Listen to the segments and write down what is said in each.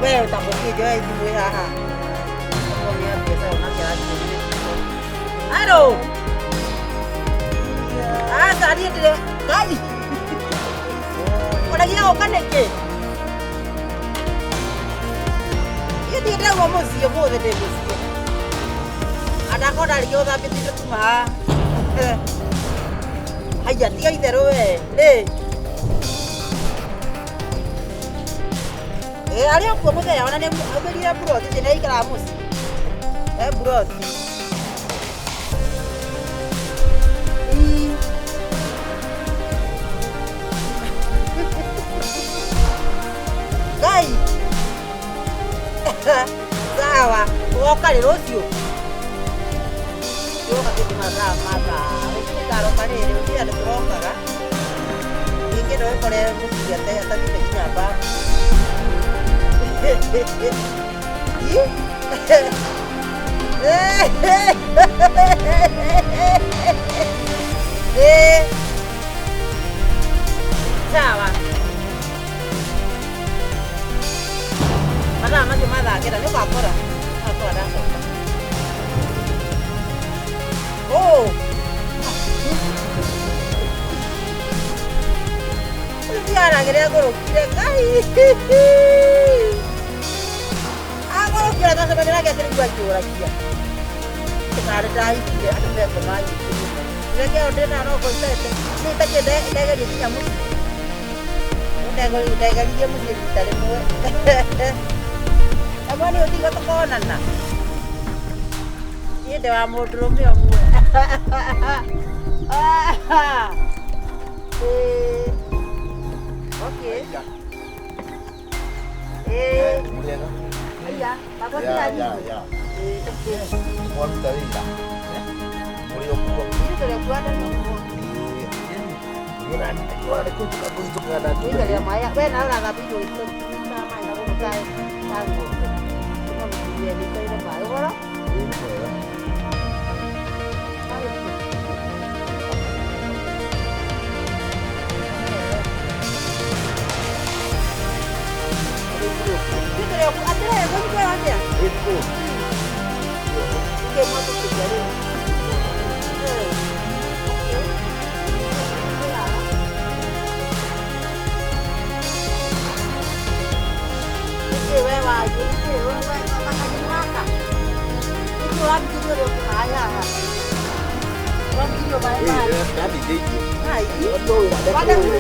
We ũtakũkĩnja we thimũ ĩ haha. Okorwo nĩ ya biacara onake arathiĩ. Haro. Aca niĩ ndĩre Ngai. Ũragia gũka nĩkĩ? Niĩ ndirĩ ndauma mũciĩ ũmũthĩ ndĩ mũciĩ. Andakorwo ndarĩkia gũthambia indo tuma haha. Haiya tiga itherũ we. Rĩ. Ĩ arĩ o kuo mũthenya ona nĩ aumĩrire mburoti thĩ nĩ aikaraga mũciĩ. E mburoti. Ii. Ngai. Sawa, ũgoka rĩ rũciũ? Tũroka kĩndũ mathaa mathaa. Rũciũ nĩngaroka rĩrĩ, gũtirĩ andũ tũrokaga. Ningĩ no ũkore mũthuri atathiĩte nginya mbabu. Ii. Ĩĩ. Sawa. Mathaa macio ma thaa kenda nĩ ũgakora ũgakora ndacoka. Oh. Ũyũ ti aragĩre agũrũkire Ngai. Agũrũkire twacemania nake akĩrigwo akĩũragia. Tarĩ ndahikire andũ me ngoma nyingĩ mũno. Reke o ndĩna no ngoitete. Niĩ itakĩrĩ ndegeria nginya mũciĩ. Ndegeririe mũciĩ rita rĩmwe. Amwe nĩ ũtiga tũkonana. Niĩ ndĩ wa mũndũrũme ũmwe. Ĩĩ. Okay. Ĩĩ. Mũrĩega? Aya, baba Ya, ti ya, ya. Mwaruta wĩra? Mũrĩ o kuo? Ithuĩ tũrĩ kuo andũ nĩ kuo. Kũigaria maĩ, we nawe ũrathambia indo gĩko ta maĩ na gũkũ ta ta ng'ombe. Kuma mũthuri nĩikaire maĩ. Ũhoro? Ithuĩ tũrĩ o kuo. Atĩrĩrĩ, gũthiĩ kwĩra atĩa? Nĩkĩ mwatũkĩria rĩu? Eh, okay. Nĩkĩ we wanyu? Nĩkĩ we we kanyamũ gaka? Nĩkĩ ũrambithĩria ũrĩa ũngĩ maĩ haha? Ũrambithĩrio maĩ maĩ. Hai. Wanda huru.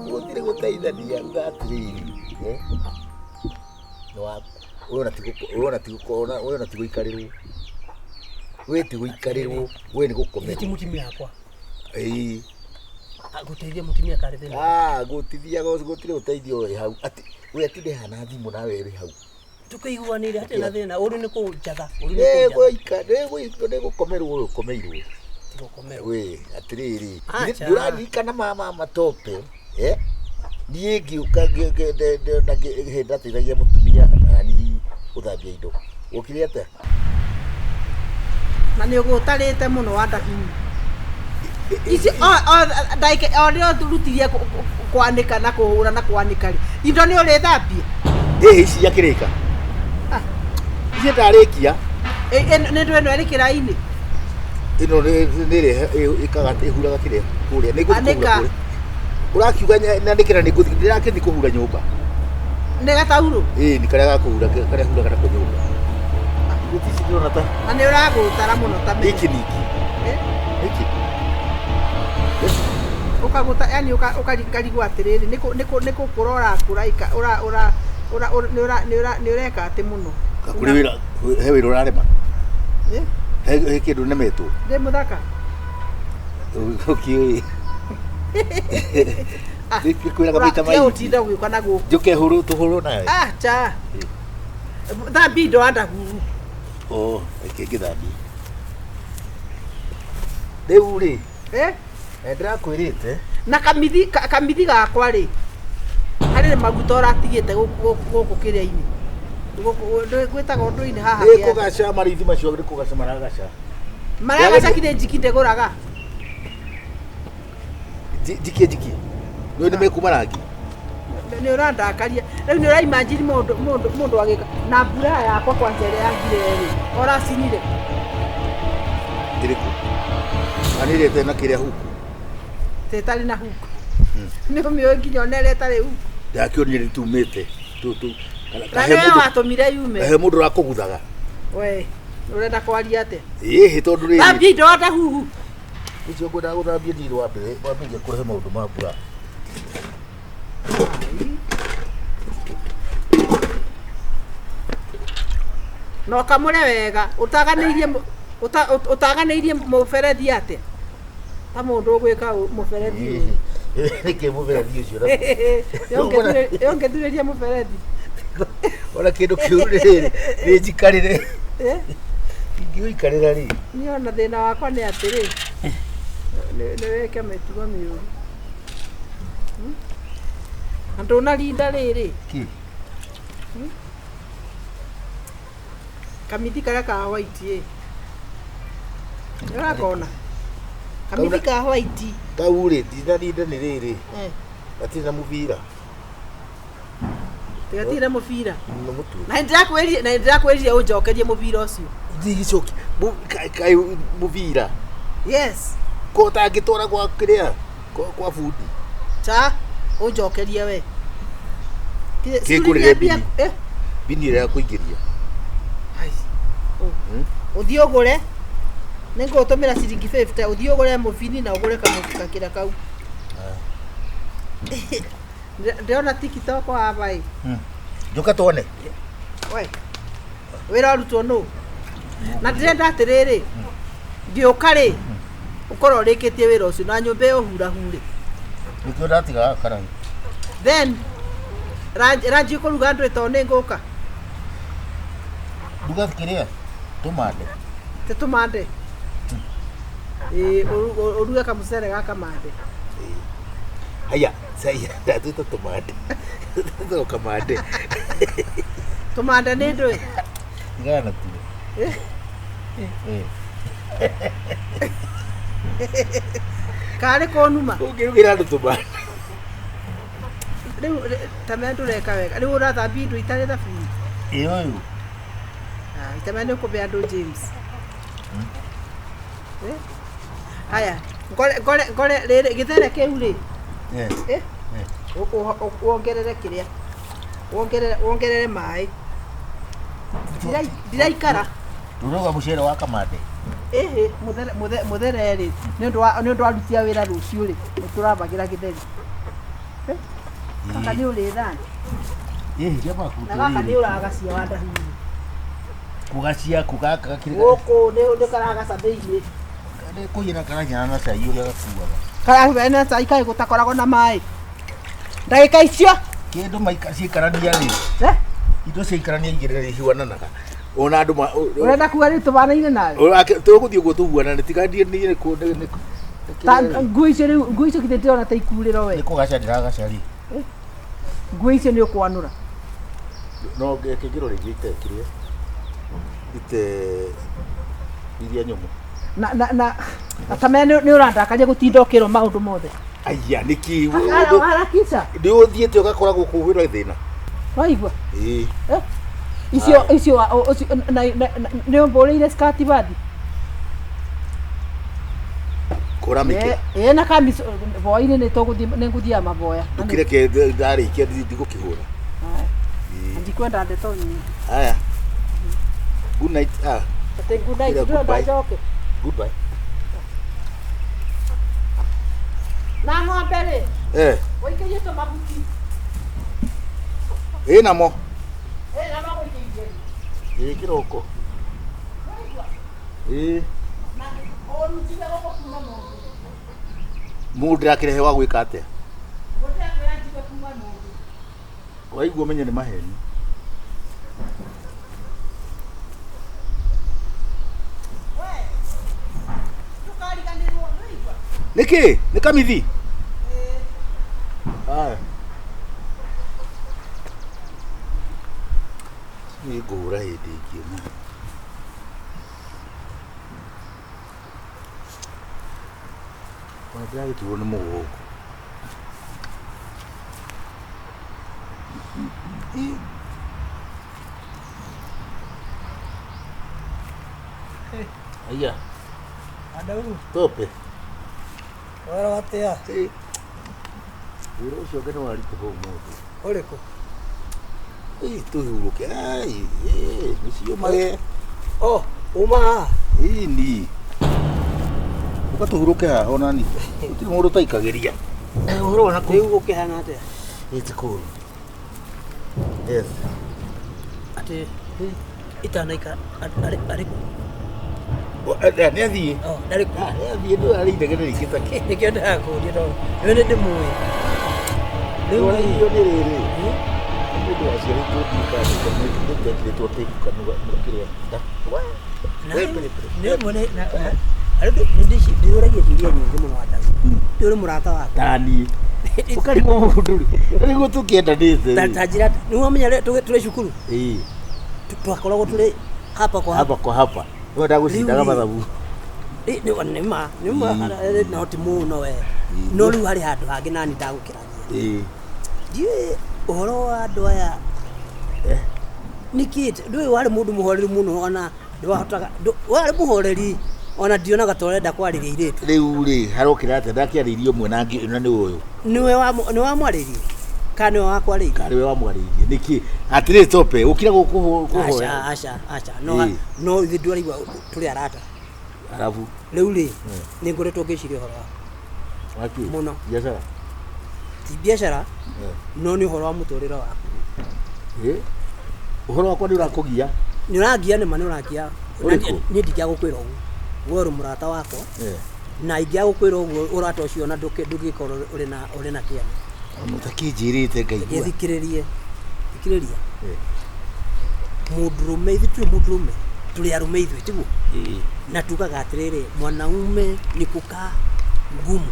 Gũtirĩ gũteithania uga atĩrĩrĩ eh, ũyũ ona ti gũikarĩrwo wĩ ti gũikarĩrwo wĩ nĩ Ti gũkomerwo mũtumia wakwa. ĩĩ Gũteithia mũtumia karĩ thĩna. Ah, gũtithiaga gũtirĩ ũteithio wĩ hau atĩ we atinde hana thimũ nawe wĩ hau Tũkĩiguanĩire hatirĩ na thĩna. Ũru nĩ kũnjatha. Ũru nĩ kũnjatha. Nĩ gũkomerwo ũyũ ũkomeirwo Ti gũkomerwo. we atĩrĩrĩ Acha. ndũraririkana mama matope eh? Niĩ ngĩũka hĩndĩ ndateithagia mũtumia nani gũthambia indo ũkire atĩa Na nĩ ũgũtarĩte mũno wandahuru. Ici ndagĩka o rĩrĩa ũrutirie kwanĩka na kũhũra na kwanĩka rĩ, indo nĩ ũrĩthambia? Ĩ ici akĩrĩka ici ndarĩkia. Nĩ ndũ ĩno ĩrĩ kĩraĩ-inĩ? Ĩno nĩ ĩrĩa ĩkaga ĩhuraga kĩrĩa kũrĩa nĩ ngũthiĩ kũhura Anĩka. kũrĩa ũrakiuga nyanĩkĩra nĩ ngũthiĩ ndĩrakĩthiĩ kũhura nyũmba. Nĩ gataurũ? Ĩĩ nĩ karĩa ga kũhura karĩa huraga nako nyũmba. Gũtirĩ ici ndĩrona ta Na nĩ ũragũtara mũno ta menya. Nĩkĩ ningĩ? Eh? Nĩkĩ? Ũkagũta yani ũkarigwo atĩrĩrĩ nĩ kũkũra ũrakũra ĩka ũra ũra ũra nĩ ũra nĩ ũra nĩ ũreka atĩ mũno. Kũrĩ wĩra he wĩra ũrarema? Eh? He kĩndũ nemetwo? Ndĩ mũthaka? Ũkĩũĩ. Nĩkwĩraga maita Tiga maingĩ. gũtinda ũgĩũka na gũkũ. Njũke hũrwo tũhũrwo nawe. Acha. Thambia indo wandahuru. Oh, reke ngĩthambie. Rĩu rĩ, Eh? Na ndĩrakwĩrĩte. Na kamithi kamithi gakwa rĩ, harĩ maguta ũratigĩte gũkũ kĩrĩa-inĩ. Gũkũ gwĩtagwo ũndũ-inĩ haha. Nĩ kĩanda. kũgaca marithi macio nĩ kũgaca maragaca. Maragaca kinya njiki ndĩgũraga. Njikie njikie. Nĩ nĩ mekuma rangi. Nĩ ũrandakaria. Rĩu nĩ ũraimagine mũndũ agĩka na mbura yakwa kwanja ĩrĩa yagire rĩ, ũracinire. Ĩrĩkũ? Na nĩ ĩrĩa ĩtarĩ na kĩrĩa huku. Ĩtarĩ na huku. Nĩ ũmĩũĩ nginya ona ĩrĩa ĩtarĩ huku. Ndakĩonire nĩtumĩte. Tu tu. Na nĩwe watũmire yume. Kahe mũndũ ũrakũguthaga. We, ũrenda kwaria atĩa? Ĩhĩ tondũ rĩrĩ. Thambia indo wanda huhu. Ũcio ngwendaga gũthambia ndirĩ wa mbere wambĩrĩria kũrehe maũndũ ma mbura. Na ũkamũre wega ũtaganĩirie ũtaganĩirie mũberethi atĩa? Ta mũndũ ũgwĩka mũberethi ũyũ. Nĩkĩ mũberethi ũcio na Ũngĩthurĩria mũberethi. Ona kĩndũ kĩu rĩrĩ nĩ njikarĩre. Eh? Ingĩũikarĩra rĩ. Niĩ ona thĩna wakwa nĩ atĩrĩ, nĩ wĩke mĩtugo mĩũru. Na ndũnarinda rĩrĩ. Kĩ? Kamithi karĩa ka white ĩ. Nĩ ũrakona? Kamithi ka white. Kau rĩ ndinarinda nĩ rĩrĩ. Eh. Gatirĩ na mũbira. Gatirĩ na mũbira. Nĩ mũtwe. Na nĩndĩrakwĩrire na nĩndĩrakwĩrire ũnjokerie mũbira ũcio. Ndigĩcoki kaĩ mũbira. Yes. Ko ũtangĩtwara gwa kĩrĩa kwa bundi. Cha ũnjokerie we. Kĩngũrĩre bini. Bini ĩrĩa ya kũingĩria. Ũthiĩ ũgũre. Nĩngũgũtũmĩra ciringi 50 ũthiĩ ũgũre mũbini na ũgũre kamũkakĩra kau. Ndĩrona TikTok haha ĩ. Njũka tuone. We. Wĩra ũrutwo nũ? Na ndĩrenda atĩrĩrĩ, ngĩũka rĩ, ũkorwo ũrĩkĩtie wĩra ũcio na nyũmba ĩyo hurahure. Nĩkĩo ndatigaga karai. Then ranji ũkũruga ndũĩ tondũ nĩ ngũka. Ruga kĩrĩa? Tũmande. Tĩ tũmande. Ĩĩ ũruge kamũcere ga kamande. Haya, sai ndatwĩta tũmande. Tũtagwo kamande. Tũmande nĩ ndũĩ? Tigana na tuo. Karĩ kũnuma. Ũngĩrugĩra andũ tũmande. Rĩu ta menya ndũreka wega. Rĩu ũrathambia indo itarĩ thabuni. Ĩ ũyũ. Itamenya nĩ ũkũbe andũ James. Haya, ngore ngore rĩrĩ gĩthere kĩu rĩ. Eh? Wongerere kĩrĩa. Wongerere maĩ. Ndiraikara. Ndũrauga mũcere wa kamande. Ĩhĩ, mũthere rĩ, nĩ ũndũ wa aruti a wĩra rũciũ rĩ, nĩ tũrabagĩra gĩtheri. Gaka nĩ ũrĩ thani. Ĩhĩ, kĩamba Na gaka nĩ ũragacia wa ndahuru. Kũgacia kũgaka gakĩrĩ. Gũkũ nĩ karagaca thĩinĩ. Nĩ kũiyana karanyana na cai ũrĩa gakuaga. Karanyana na cai kaĩ gũtakoragwo na maĩ. Ndagĩka icio. Kĩndũ maika ciikarania rĩ. Indo ciikarania igĩrĩ rĩ ihuananaga. Ona andũ ũrenda kuga rĩu tũbanaine nawe. Tũgũthiĩ ũguo tũhuanane tiga ndiĩ nĩ nĩ Ta nguo icio rĩu nguo icio githĩ ndĩrona ta ikurĩro we. Nĩ kũgaca ndĩragaca rĩ. Nguo icio nĩ ũkwanũra. No ngĩkĩrwo rĩngĩ ite kĩrĩa. Ite iria nyũmũ. Na na na atamenya nĩ ũrandakaria gũtinda ũkĩrwo maũndũ mothe. Aya nĩkĩ harakisha. Nĩ ũthiĩte ũgakora gũkũ kwĩna thĩna. Waigua? Ĩĩ. Icio icio nĩ ũmbũrĩire skati bathi. Kũra mĩkĩra. Ĩĩ na kamico boa-inĩ nĩ tũgũthiĩ nĩ ngũthiaga maboya. Ndũkĩreke ndarĩkia ndigũkĩhũra. Ndikwenda ndeto nyingĩ. Haya. Good night. Ah. Atĩ good night ndũrenda njoke. Goodbye. Na ng'ombe rĩ? Eh. Ũikĩrie tũmahuti. Ĩ namo. Ĩ namo gũikĩirie. Ĩ kĩroko. Ĩ. Na ũrutire gũkũ kuma mũndũ. Mũndũ ndĩrakĩrehe wa gwĩka atĩa? Gũtirakwĩra njigue kuma mũndũ. Waigua ũmenye nĩ maheni. We. Ndũkariganĩrwo, nĩwaigua? Nĩkĩ? Nĩ kamithi? Haya. Nĩ ngũhũra hĩndĩ ĩngĩ ũmũthĩ. Ona ndĩragĩturwo nĩ mũgongo. Ĩ. Aya, Andau, tope. wara atia? Ĩ. Wĩra ũcio ũngĩ nĩ waritũha ũmũthĩ. Ũrĩkũ? Ĩ, tũhurũke. Ai, ĩ, nĩciũmage. Oh, uma haha. Ĩni. Ũka tũhurũke haha onani. Gũtirĩ mũndũ ũtaikagĩria. Ũhoro wa Rĩu gũkĩhana atĩa? It's cool. Yes. Atĩ itanaikara arĩ arĩ kũ? Nĩ athiĩ. Oh, ndarĩ kũ? Nĩ athiĩ ndũ arĩ inegene rĩingĩ ta kĩ. Nĩkĩo ndĩrakũria tondũ nĩwe nĩ ndĩmũĩ. Rĩu rĩ, Rĩu nĩ rĩrĩ. Nĩ mũndũ waciarĩtwo ndikandĩkĩrĩtwo tĩku kanua kĩrĩa nda. nĩ ũmwe nĩ ndĩũragia ciũria nyingĩ mũno Andau. Nĩ ũrĩ mũrata wakwa. Tani. Ũkarigwo mũndũ rĩ. Nĩguo tũkĩendanĩte. Ta ta njĩra nĩ wamenya rĩ, tũrĩ cukuru Ĩĩ. twakoragwo tũrĩ hapa kwa hapa. Hapa kwa hapa. Nĩ ndagũcindaga Rĩu rĩ. mathabu. Ĩ, nĩ ma nĩ ma no ti mũno we. No rĩu harĩ handũ hangĩ nani ndagũkĩragia. Ĩĩ. Ndiũĩ ũhoro wa andũ aya Eh. nĩkĩ ndũĩ warĩ mũndũ mũhoreru mũno ona ndwahotaga warĩ mũhoreri ona ndionaga ta ũrenda kwarĩria airĩtu. Rĩu rĩ harokĩra atĩa ndakĩarĩirie ũmwe na ngĩ na nĩ ũyũ. Nĩwe wamwarĩirie kana nĩwe wakwarĩirie? Karĩ we wamwarĩirie nĩkĩ atĩrĩ tope ũkira gũkũhoya Aca aca aca no Ĩĩ. no ithuĩ ndwaraigua tũrĩ arata. Arabu Rĩu rĩ nĩ ngoretwo ngĩciria ũhoro waku wakĩ Mũno. biacara ti biacara no nĩ ũhoro wa mũtũrĩre waku. Ĩ ũhoro wakwa nĩ ũrakũgia. Nĩ ũrangia nĩma nĩ ũrangia. Ũrĩkũ? Niĩ ndingĩaga gũkwĩra ũguo. We ũrĩ mũrata wakwa na ingĩaga gũkwĩra ũguo ũrata ũcio ona ndũngĩkorwo ũrĩ na ũrĩ na kĩene. Ona ũtakĩnjĩrĩte ngaigua. Gĩthikĩrĩrie thikĩrĩria. Ĩ. Mũndũrũme ithuĩ tũrĩ mũndũrũme tũrĩ arũme ithuĩ tiguo? Ĩ. Na tugaga atĩrĩrĩ mwanaume ni kukaa ngumu.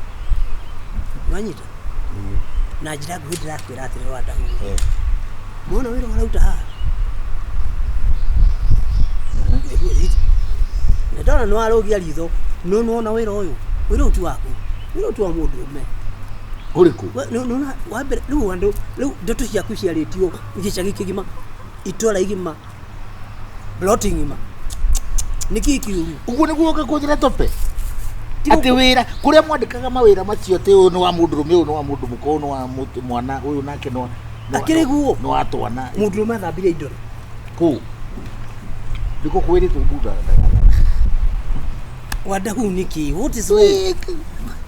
Nĩwanyita? Na njĩra nguhĩ ndĩrakwĩra atĩrĩrĩ Wandahu. Mwana wĩra ũrauta haha. Na ndona nĩ warũgia ritho no nĩwona wĩra ũyũ wĩra ũyũ ti waku wĩra ũyũ ti wa mũndũrũme. Ũrĩkũ? Nĩwona wa mbere rĩu andũ rĩu ndeto ciaku ciarĩtio gĩcagi kĩgima itũra igima ploti ng'ima nĩkĩĩ kĩũru? Ũguo nĩguo ũka kũnjĩra tope. Atĩ wĩra kũrĩa mwandĩkaga mawĩra macio atĩ ũyũ nĩ wa mũndũrũme ũyũ nĩ wa mũndũ mũka ũyũ nĩ wa mwana ũyũ nake nĩ wa Akĩrĩ guo? nĩ wa twana. Mũndũrũme athambirie indo rĩ? Kũ? Ndiko kwĩrĩtwo mbunda. Wandahu nĩkĩ? What is wrong?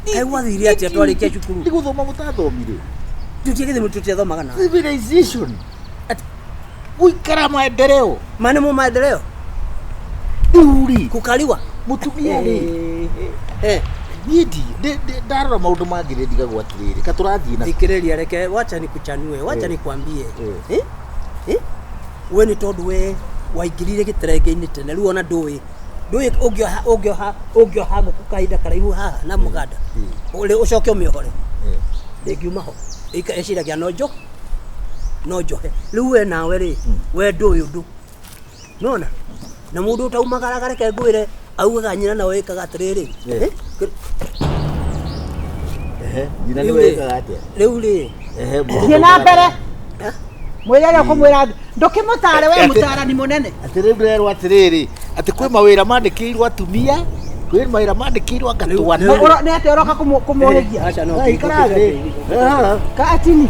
Kaĩ gwathire atĩa twarĩkia cukuru? Nĩ gũthoma mũtathomire. Tũtiagĩthĩ tũtiathomaga nawe. Civilization. Gũikara maendeleo. Ma nĩmo maendeleo? Rĩu rĩ Kũkariwa? mũtumia rĩ Eh. niĩ ndarora maũndũ mangĩ nĩ ndigagwo atĩrĩrĩ ka tũrathiĩ na Thikĩrĩria reke wacha nikuchanue wacha nikwambie. Eh. Eh? Eh? We nĩ tondũ we waingĩrire gĩterenge-inĩ tene rĩu ona ndũĩ ndũĩ ũngĩoha ũngĩoha ũngĩoha ngũkũ kahinda karaihu haha na mũganda ũrĩ ũcoke ũmĩohore ndĩngiuma ho ĩciragia no njo no njohe rĩu we nawe rĩ we ndũĩ ũndũ nona na mũndũ ũtaumagaraga reke ngwĩre augaga nyina nawe ĩkaga atĩrĩrĩ Eh. Eh? Nyina Rĩu nĩwe rĩ- ĩkaga atĩa? Rĩu rĩ Ehe, mũndũ Thiĩ na mbere. Eh? Mwĩre ũrĩa ũkũmwĩra ndũkĩmũtare we mũtarani mũnene. Atĩ rĩu ndĩrerwo atĩrĩrĩ atĩ kwĩ mawĩra mandĩkĩirwo atumia kwĩ mawĩra mandĩkĩirwo anga twana. Nĩ atĩa ũroka kũmũhĩgia? Aca no Ikara thĩ. Ka atini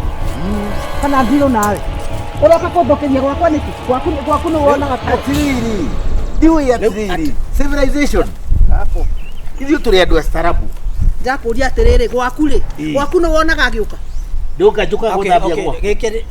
kana ndirũ nawe ũroka kũthũkĩria gwakwa nĩkĩ? Gwaku gwaku nĩ wonaga Atĩrĩrĩ ndiũĩ atĩrĩrĩ civilization ithuĩ tũrĩ andũ astarabu. Ndakũria atĩrĩrĩ gwaku rĩ Ĩ. gwaku nĩ wonaga agĩũka? Ndũka njũkaga gũthambia gwa gĩkĩ Eh.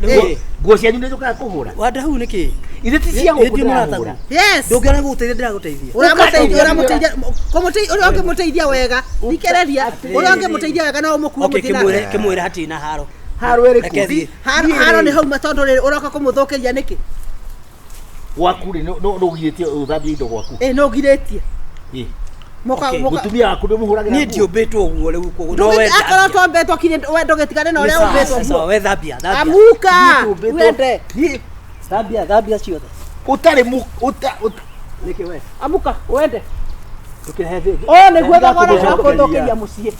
rĩu nguo cianyu nĩ njũkaga kũhũra Wandahu nĩkĩ? ithe ti cia gũkũ Ĩ, mũrata ndĩrahũra. Yes. Ndũngĩona gũgũteithia ndĩragũteithia. Ũramũteithia ũramũteithia kũmũteithia ũrĩa ũngĩmũteithia wega thikĩrĩria ũrĩa ũngĩmũteithia wega no ũmũkue Okay, mũthiĩ kĩmwĩre nake. kĩmwĩre hatirĩ na haro. Haro ĩrĩkũ? Reke thiĩ. Haro nĩ hauma tondũ rĩrĩ ũroka kũmũthũkĩria nĩkĩ? Gwaku rĩ nĩ ũgirĩtie ũthambie indo gwaku? Ĩ nĩ ũgirĩtie. Ĩ. Moka Okay. moka. Mũtumia waku ndũmũhũragĩra Niĩ nguo? ndiũmbĩtwo ũguo rĩu koguo no we Akorwo tombetwo kinya we ndũgĩtigane na ũrĩa ũmbĩtwo guo. we thambia thambia. Amuka. Niĩ tũmbĩtwo- Wende. Niĩ Thambia thambia ciothe. ũtarĩ mu ũta ũta- Nĩkĩ we? Amuka wende. Ndũkĩrehe thĩ. Ũyũ nĩguo thogora wa Kũthũkĩria. kũthũkĩria mũciĩ.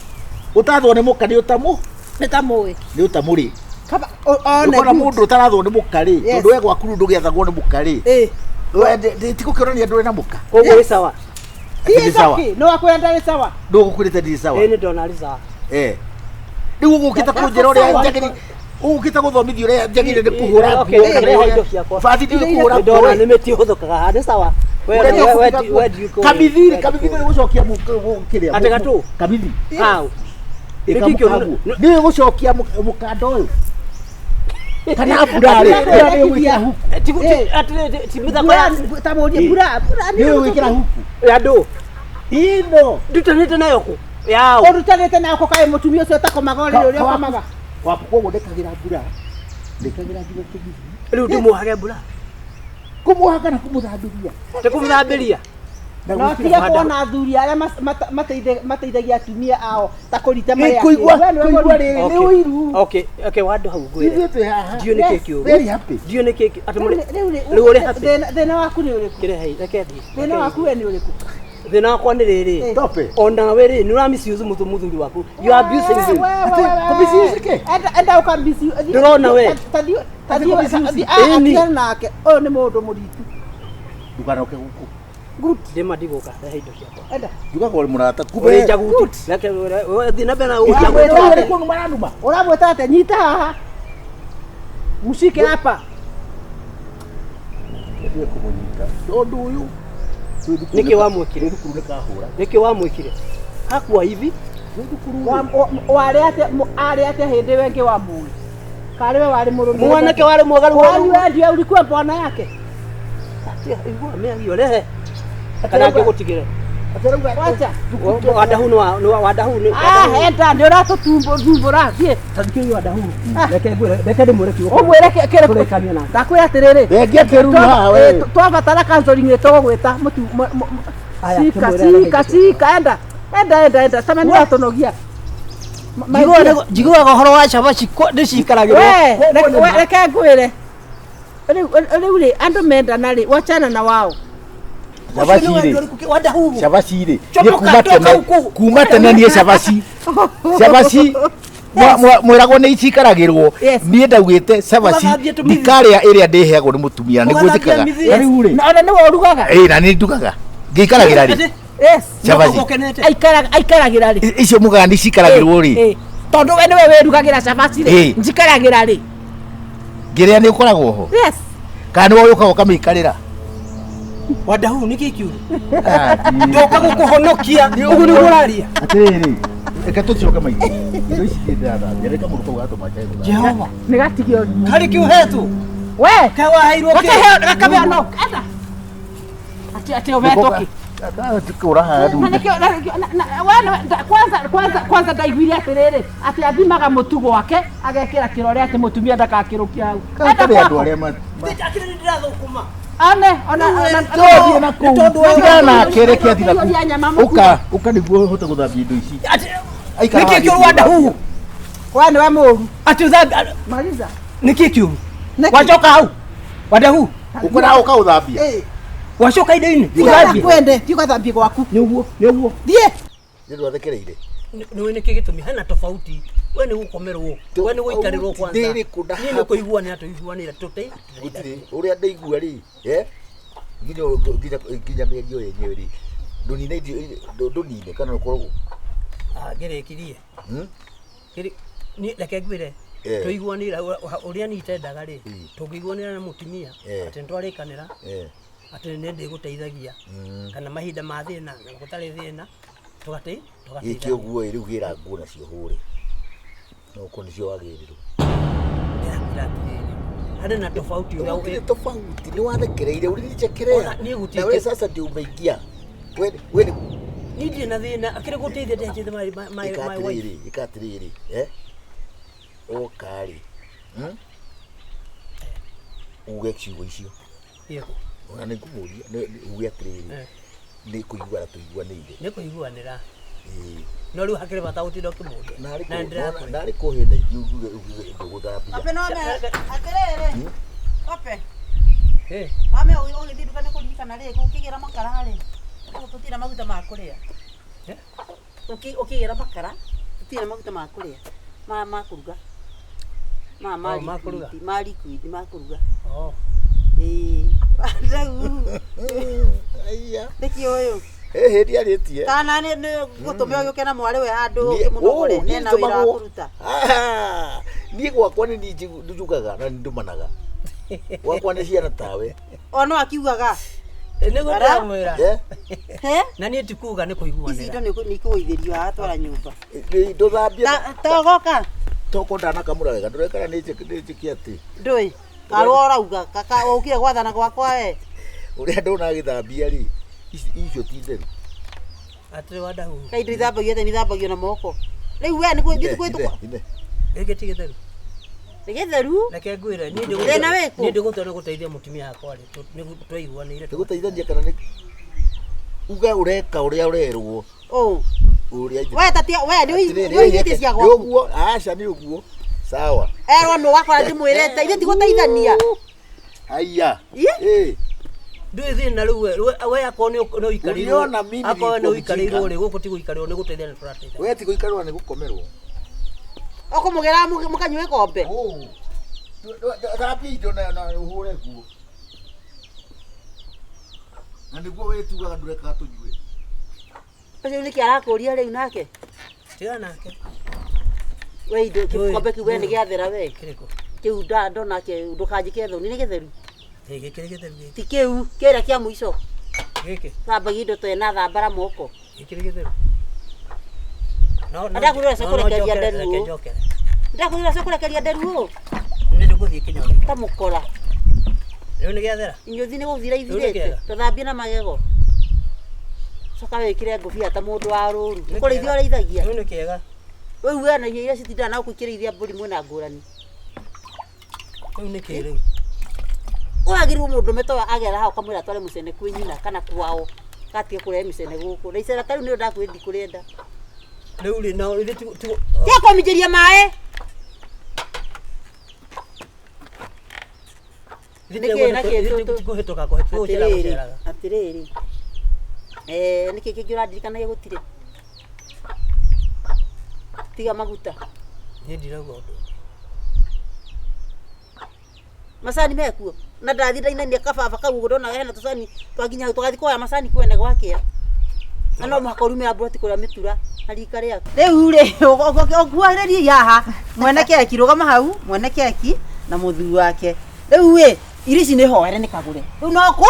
ũtathwo nĩ mũka nĩ ũtamũ Nĩ ta mũĩ. nĩ ũtamũrĩ. Kaba one. Ũkona mũndũ ũtarathwo nĩ mũka rĩ, Yes. tondũ we gwaku rĩu ndũgĩathagwo nĩ mũka rĩ. Ĩ. We tigũkĩonania ndũrĩ na mũka. Koguo wĩ sawa. Ti Nĩ sawa. sawa. No akwĩra ndarĩ sawa. Ndũgũkwĩrĩte ndirĩ sawa. Ĩĩ nĩ ndona arĩ sawa. Eh. Rĩu ũgũkĩte kũnjĩra ũrĩa njagĩrĩire ũgũkĩte gũthomithia ũrĩa njagĩrĩire nĩ kũhũra Okay, nguo okay, kana rehe ũrĩa- indo ciakwa. Bathi ndiũĩ kũhũra Nĩ nguo ndona we. nĩ mĩtĩ ĩhũthũkaga haha nĩ sawa. We Ũrĩa we we ũkũhũra we ndiũĩ Kamithi rĩ, kamithi nĩ gũcokia kĩrĩa Atĩ gatũ? Kamithi. Hau. Nĩkĩ kĩũru? Nĩ gũcokia mũkanda ũyũ. Kana mbura rĩ, mbura nĩ ũgwĩkĩra huku. Ti mĩthako ya Mbura ta mũrie mbura mbura Nĩ ũgwĩkĩra huku. ya ndũ. Ino. Ndutanĩte nayo kũ? Yao. Ũrutanĩte nayo kũ kaĩ mũtumia ũcio ũtakomaga ũrĩrĩ ũrĩa ũkomaga. Waku koguo ndĩkagĩra mbura. Ndĩkagĩra nginya kĩgithi. Rĩu ndĩmuohage mbura. Kũmuoha kana kũmũthambĩria. Ndĩkũmũthambĩria. Na No gwĩkĩra tige kuona athuri arĩa mateithagia atumia ao ta kũrita Ĩ, marĩa. kũigua We nĩwe kũigua mũruti. rĩrĩ nĩ Okay. ũiru. Okay, okay wandũ hau ngwĩre. Ithuĩ twĩ haha. Ndiũĩ nĩkĩ Yes. kĩũru. Very happy. Ndiũĩ nĩkĩ atĩ mũrĩ Rĩu rĩ rĩu ũrĩ happy. thĩna waku nĩ ũrĩkũ? Kĩrehe reke thiĩ. Thĩna waku we nĩ ũrĩkũ? Thĩna wakwa nĩ rĩrĩ. Tope. Ona we rĩ nĩ ũra misuse mũthuri waku. You are abusing him. Ati, kũmisuse kĩ? Enda ũka Ndĩrona we. Ati kũmisuse. Ĩni. Atigana nake. Ũyũ nĩ mũndũ mũritu. Ndũkanoke gũkũ. Good. Ndĩma ndigũka rehe indo ciakwa. Enda. Njugaga ũrĩ mũrata. Ũrĩ njaguti. Reke thiĩ na mbere na Ũramwĩta ũnjaguti. atĩa? Ũrĩ kũnuma aranuma. Ũramwĩta atĩa? Nyita haha. Mshike hapa. Ndiye kũmũnyita. Tondũ ũyũ. twĩ thukuru Nĩkĩ wamwĩkire? Twĩ thukuru nĩ kahũra. Nĩkĩ wamwĩkire? Hakuwa hivi. Twĩ thukuru. Warĩ atĩa arĩ atĩa hĩndĩ ĩyo ĩngĩ wa mũĩ? Karĩ we warĩ mũrũme. Mwanake warĩ mwega rĩu Kwani wewe ndio ulikuwa bwana yake? Igua mĩario rehe. Kana ngĩgũtigĩre. Wacha. Wadahu nĩ wa nĩ wa wadahu nĩ. Ah, enda nĩ ũratũthumbũra thiĩ. Tathikĩrĩria wadahu. Reke ngwĩre reke ndĩmwĩre kiugo. Ũmwĩre kĩrĩkũ? Tũrĩkanie nake. Ndakwĩra atĩrĩrĩ. Thengia kĩruru haha we. Twabatara counseling nĩ tũgũgwĩta mũtu Aya, cika kĩmwĩre rehe cika indo cika enda enda enda enda tama nĩ ũratũnogia. Njiguaga ũhoro wa cabaci ndĩcikaragĩrwo. We reke ngwĩre. Rĩu rĩu rĩ andũ mendana rĩ wachana na wao. Cabaci rĩ. Wadahu. Cabaci rĩ. Niĩ Chomoka, kuma toka tene huku. kuma tene niĩ cabaci. Cabaci mwĩragwo nĩ icikaragĩrwo. Yes. Niĩ ndaugĩte cabaci Ũgathambia tũmĩthi. ndikarĩa ĩrĩa ndĩheagwo nĩ mũtumia nĩguo Ũgathambia njĩkaga. mĩthi. Na rĩu rĩ. Na ona nĩwe ũrugaga. Ĩ na nĩ ndugaga. Ngĩikaragĩra rĩ. Yes. Cabaci. Ũkenete. Aikaraga aikaragĩra rĩ. Icio mugaga nĩ cikaragĩrwo rĩ. Ĩ, Tondũ we nĩwe wĩrugagĩra cabaci rĩ. Ĩ. Njikaragĩra rĩ. Ngĩrĩa nĩ ũkoragwo ho. Yes. Kana nĩwe ũkaga ũkamĩikarĩra. Wadahu nĩkĩ kĩũru? Ah, Ndoka gũkũhonokia. Ũguo nĩguo ũraria. Atĩrĩrĩ, reke tũcoke maitũ. Indo ici niĩ ndĩrathambia, reke mũndũ kau gatũma njage gũthambia. Jehova. Nĩ gatige ũrimũ. Harĩ kĩ ũhetwo? We. Kaĩ waheirwo kĩ? Gakaheo gakaheo no. Enda. Ati ati ũhetwo kĩ? Kũra haha Na ndunda. nĩkĩo na nĩkĩo na we nĩwe kwanza kwanza kwanza ndaiguire atĩrĩrĩ atĩ athimaga mũtu gwake agekĩra kĩrore atĩ mũtumia ndakakĩrũkia hau. Enda Karĩ andũ gwakwa. arĩa Akĩrĩ nĩ ndĩrathũkũma. One ona ona Tũthiĩ na kũu. Tondũ wewe- Tigana nake, reke athiĩ na Ũkũiyũria nyama kũu. mũtu. Ũka, ũka nĩguo ũhote gũthambia indo ici. Aikara Nĩkĩ haha kĩũru wadahu? We nĩwe mũũru. Atĩ ũthambia Maliza. nĩkĩ kĩũru? Nĩkĩ? Wacoka hau. Wadahu. Ũkwenda ũka gũthambia? Ĩ. Wacoka indo-inĩ. Tiga Ũthambie. kwende tiga ũgathambie gwaku. Nĩ ũguo, nĩ ũguo. Thiĩ. Nĩ ndwathekereire. Nĩũĩ nĩkĩ gĩtũmi hena tofauti we nĩ gũkomerwo we nĩ gũikarĩrwo kwanza Ndĩrĩ kũ na niĩ nĩ kũiguanĩra tũiguanĩra tũte Gũtirĩ ũrĩa ndaigua rĩ, eh? Nginya nginya nginya mĩario yenyewe rĩ. Ndũnine ndũnine kana ũkoragwo. ngĩrĩkirie Hmm? Niĩ reke ngwĩre Eh. tũiguanĩra ũrĩa niĩ itendaga rĩ Mm. tũngĩiguanĩra na mũtumia Eh. atĩ nĩtwarĩkanĩra Eh. atĩ nĩ ndĩgũteithagia Mm. kana mahinda ma thĩna na gũtarĩ thĩna tũgatĩ Gĩkĩ ũguo ĩ rĩu gĩra nguo nacio hũre. No ũkorwo nĩcio wagĩrĩrwo. Ndĩrakwĩra atĩrĩrĩ harĩ na tofauti ũrĩa Gũtirĩ tofauti nĩ wathekereire ulinichekelea. Ona niĩ gũtirĩ Na wewe sasa ndio umeingia. We we ni niĩ ndirĩ na thĩna akĩrĩ gũteithia ndĩhĩtĩte my ĩka my wife atĩrĩrĩ, ĩka atĩrĩrĩ, eh? Ũka rĩ. Hmm? Uge ciugo icio. Yego. Ona nĩ ngũmũria, uge atĩrĩrĩ. Eh. Nĩ kũiguana tũiguanĩire. Nĩ kũiguanĩra. Ĩĩ. No rĩu hakĩrĩ bata gũtinda ũkĩmũria. Narĩ Na nĩndĩrakwĩra. narĩ kũhĩnda ingĩ uge uge ndũgũthambia. Ope no me atĩrĩrĩ. Ope. Eh, Mame ũgĩthiĩ nduka nĩ kũririkana rĩ, ũkĩgĩra makara rĩ, tũtirĩ na maguta ma kũrĩa. Eh? Ũkĩgĩra makara, tũtirĩ na maguta ma kũrĩa. Ma kũruga. Ma Oh, ma kũruga. liquid, ma liquid, ma kũruga. oh. Ĩĩ. Rĩu Aiya. nĩkĩ ũyũ? Ĩ hĩndĩ arĩtie. Kana nĩ gũtũme ũgĩũke na mwarĩ we handũ Niĩ- ũkĩmũnogore, oh, niĩ ena wĩra wa ndũmagwo. kũruta. Ah, niĩ gwakwa nĩ niĩ njugaga na nĩ ndũmanaga. Gwakwa nĩ ciana tawe. O no akiugaga. Nĩguo Ara? ndĩramwĩra. Eh? He? Na niĩ ti kuga nĩ Ici indo kũiguanĩra. nĩ ikũgũithĩrio haha twara nyũmba. Nĩ ndũthambia. Ta ũgoka? Toko ndanakamũra wega ndũrekana nĩ njĩke atĩ. Ndũĩ. Karũa ũrauga, kaka ũkire gwathana gwakwa we. Ũrĩa ndona agĩthambia rĩ, icio ti theru. Atĩrĩ wandahuhu. Kaĩ indo ithambagio atĩa nĩ ithambagio na moko. Rĩu we nĩ Ine, kwĩtũkwo. ine, ine. Gĩkĩ ti gĩtheru. Nĩ gĩtheru. Reke ngwĩre niĩ Thĩna wĩkũ? niĩ ndĩgũtua nĩ gũteithia mũtumia wakwa rĩ, nĩguo twaiguanĩire. Nĩ gũteithania kana nĩ uga ũreka ũrĩa ũrerwo Ũ. ũrĩa We tatia we nĩ Atĩrĩrĩ, ũigĩte cia nĩ gwaku. ũguo aca nĩ ũguo sawa. Erwo nũ wakora ndĩmwĩrĩte ithe ti gũteithania. Haiya. Ĩ? Ĩ. Ndũĩ thĩna rĩu we akorwo nĩ ũikarĩirwo Uliona mimi akorwo nĩ nilikuwa ũikarĩirwo mjinga. rĩ gũkũ ti gũikarĩrwo nĩ gũteithania tũrateithania. We ti gũikarĩrwo nĩ gũkomerwo. Ũkũmũgĩra mũkanyue kombe. Oh. Thambia indo na ũhũre nguo. Na nĩguo wĩtugaga ndũrekaga tũnyue. Ũcio nĩkĩ arakũria rĩu nake? Tigana nake. We indo Ndũĩ, gĩkombe kĩu we nĩ ndũĩ. gĩathera we. Kĩrĩkũ? Kĩu ndonake ndũkanjĩke thoni nĩ gĩtheru. Ĩ, gĩkĩ nĩ gĩtheru gĩkĩ. Ti kĩu kĩrĩa kĩa mũico. Gĩkĩ. Thambagia indo tena thambara moko. Gĩkĩ nĩ gĩtheru. No no. Ndakwĩra no, no, kũrekeria njokere, nderu reke ũũ. njokere. Ndakwĩra cio kũrekeria nderu ũũ. Nĩ ndĩgũthiĩ kĩnyoni. Ta mũkora. Rĩu nĩ gĩathera. Inyuthi nĩ gũthira Rĩu nĩ ithirĩte. kĩega. Tũthambie na magego. Coka wĩkĩre ngũbia ta mũndũ wa rũru. Nĩ Kũrĩithia kĩega. ũrĩithagia. Rĩu nĩ kĩega. Rĩu we na irio iria citindaga na gũkũ ikĩrĩithia mbũri mwĩna ngũrani. Rĩu nĩ kĩ rĩu? Ũragĩrĩirwo mũndũ to agera hau ũkamwĩra atware mũcene kwĩ nyina kana kwao. Gatige kũrehe mĩcene gũkũ. Na icera ta rĩu nĩrĩo ndakwĩrire ndikũrĩenda. Rĩu rĩ no ithuĩ ti Tiga kũminjĩria maĩ. Nĩkĩ na kĩ tũ- kũhĩtũka kũhĩtũka gũcera Atĩrĩrĩ, gũceraga. atĩrĩrĩ. Eh, nĩkĩ kĩngĩ ũrandirikanagia gũtirĩ? Tiga maguta. Niĩ ndirauga ũndũ. Macani mekuo. Na ndathi ndainania kababa kau ũguo ndona hena tũcani twakinya hau tũgathiĩ kuoya macani kwene gwakĩa. Na no mũhaka ũrume mburoti kũrĩa mĩtura na rika rĩaku. Rĩu rĩ ũkuhĩrĩrie haha mwene keki rũgama hau mwene keki na mũthuri wake. Rĩu ĩ irio ici nĩ hoere nĩ kagũre. Rĩu no kũ?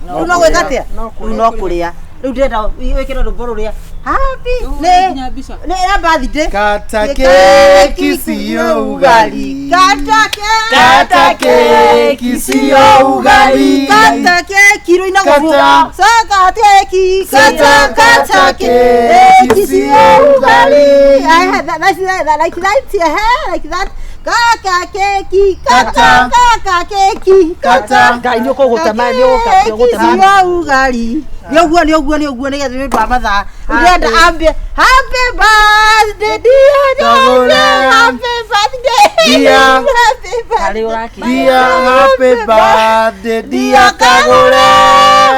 Rĩu no gwĩka atĩa? Rĩu no kũrĩa. Rĩu ndĩrenda wĩkĩre rwĩmbo rũrĩa happy nĩ Nginya mbica. nĩ ya birthday. Kata keki siyo ugali. Kata keki. Kata keki siyo ugali. Kata keki rũina Kata. gũbuga. Kata keki. Kata, kata keki siyo ugali. I had that, that's that, like that, yeah, like that. Kaka keki, kata, Kata. kaka keki, Kata. Ngai nĩ ũkũgũte maĩ, nĩ ũgũka- nĩ Keki ũgũte maĩ. siyo ugali. Nĩ ũguo, nĩ ũguo, nĩ ũguo, nĩgetha nĩ ũndũ wa mathaa. Ndĩrenda ambe happy birthday dear, Kagũre. happy birthday, Dear. happy birthday. Harĩ ũrakĩria. Dear happy birthday dear Kagũre.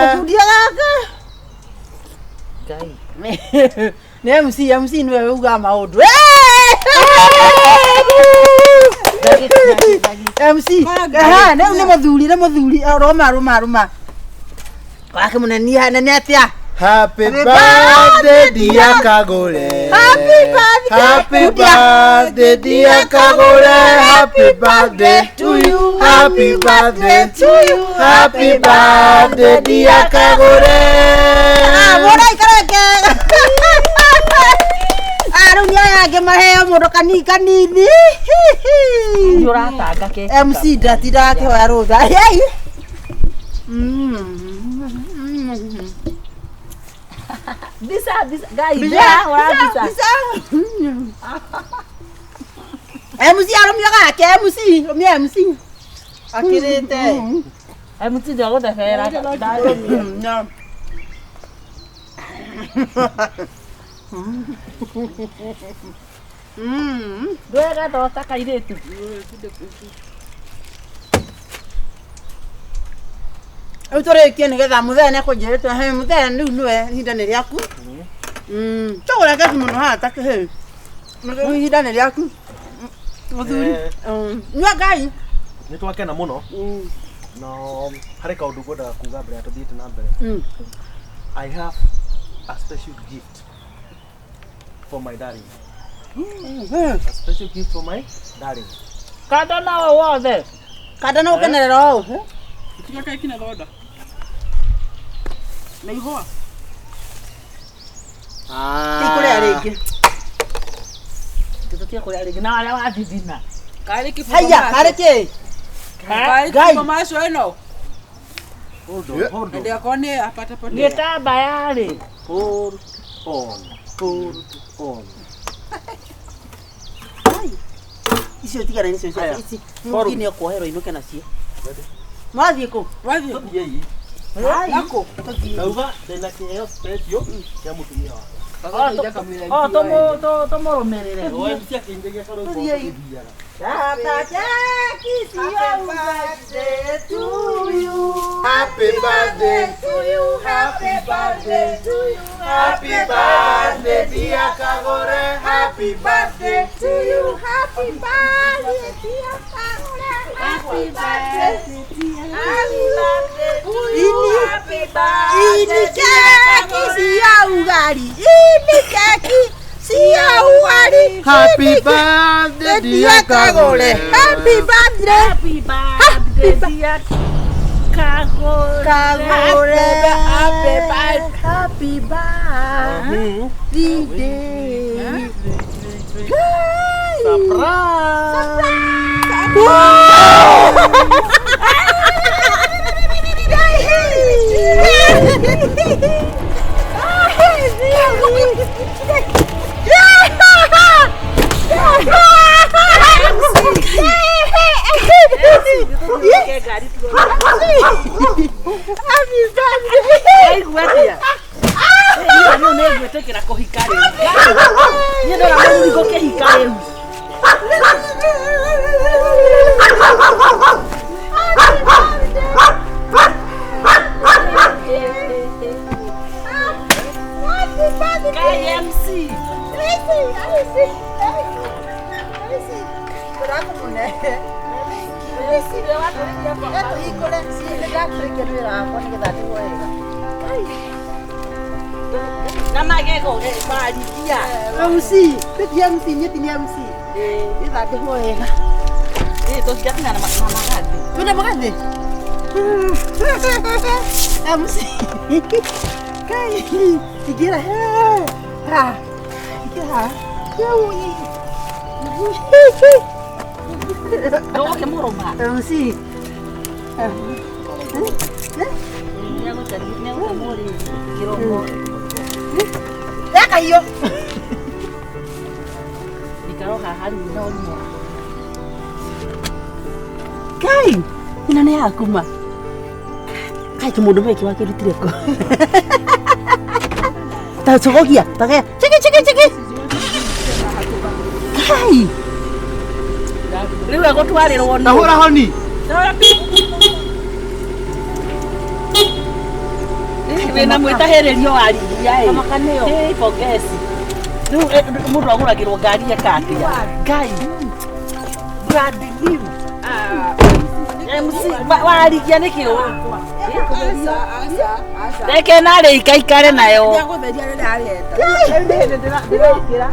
Mũkundia gaka. Ngai. Nĩ MC, MC nĩwe ugaga maũndũ. MC, aha, rĩu nĩ mũthuri, nĩ mũthuri, rũma, rũma, rũma. Wake mũnene nene atĩa? Happy birthday dear Kagũre. Happy birthday. Happy birthday dear Kagũre. Happy birthday to you. Happy birthday to you. Happy birthday dear Kagũre. Ah, mũndũ aikare kega. Ah, rĩu nĩ aya angĩ maheo mũndũ kanini kanini. Nĩ ũratanga keki. MC ndatindaga akĩhoya rũtha. Yei. Mbica, mbica. Ngai, Mbica, ora mbica. mbica. MC arũmia gake, MC, rũmia MC. Akĩrĩte. MC ndagũthebera. No. Ndwega thota kairĩtu. Rĩu tũrĩkie nĩgetha mũthee nĩekũnjĩrĩte he mũthee rĩu nĩwe ihinda nĩ rĩaku. Tũgũre keki mũno haha ta kĩhĩ. Rĩu ihinda nĩ rĩaku. Mũthuri. Nyua Ngai. Nĩ twakena mũno. Na harĩ kaũndũ ngwendaga kuga mbere ya tũthiĩte na mbere. I have a special gift for my darling. A special gift for my darling. Kanda nawe wothe. Kanda no ũkenerera ũũ. Tiga keki na thonda. Na ihũa. Tikũrĩa rĩngĩ. Tũtige kũrĩa rĩngĩ na harĩa wathithina. Karĩ kĩbungo Haiya, macio. karĩ kĩ? Karĩ Ngai. kĩbungo macio ĩno. Hold on, hold on. Ndĩgakorwo nĩ apatapotea. Gĩtambaya rĩ. Hold on. Hold on. Icio tigana nicio Haya. ici. Forum. Mũthii nĩekuoherwo inũke nacio. Mwathiĩ kũ? Wathiĩ. Tũthiĩi. Nako. Ndauga ndĩna kĩheo special kĩa mũtumia wakwa. O tũmũrũmĩrĩre. O MC akĩinjĩria karwĩmbo Tũthiĩi. tũthiaga. Happy birthday to you, happy birthday to you, happy birthday dear Kagore, happy birthday to you, happy birthday dear Kagore, happy birthday, happy birthday to you, happy birthday. Ini keki cia ugali. Ini keki cia ugali. Happy birthday dear Kagore. Happy birthday. Happy birthday dear Kagore. Kagore. Happy birthday. Happy birthday. Surprise! Waigua atĩa? Niĩ rĩu nĩngwĩtĩkĩra kũhika rĩu. Niĩ ndona mũthuri ngũkĩhika rĩu. KMC. Na magego marikia. MC, ti MC, nyeti ni MC. Ĩthambĩrwo wega. Tũtigatina na magathĩ. Twĩna magathĩ? MC. Kai, ingĩra. Ha. Ingĩra. Ndũgũkĩmũrũma. MC. Kĩromo. Reka hiyo. Ikara haha rĩu no nyua. Kai, ĩno nĩ yaku ma. Kai kĩmũndũ gĩkĩ wakĩrutire kũ? Ta cogogia, ta chiki chiki chiki. Kai. Rĩu egũtwarĩrwo nũ? Tahũra honi. Wĩna mwĩtahĩrĩrio wa riria ĩ. Ĩ pongezi. Rĩu mũndũ agũragĩrwo ngari eka atĩa? Ngai. Brand new. MC warigia nĩkĩ ũũ? Aca, aca, aca. Reke narĩ ikaikare nayo. Nĩagũtheria rĩrĩa areta. Rĩu nĩ hĩndĩ ndĩrekĩra.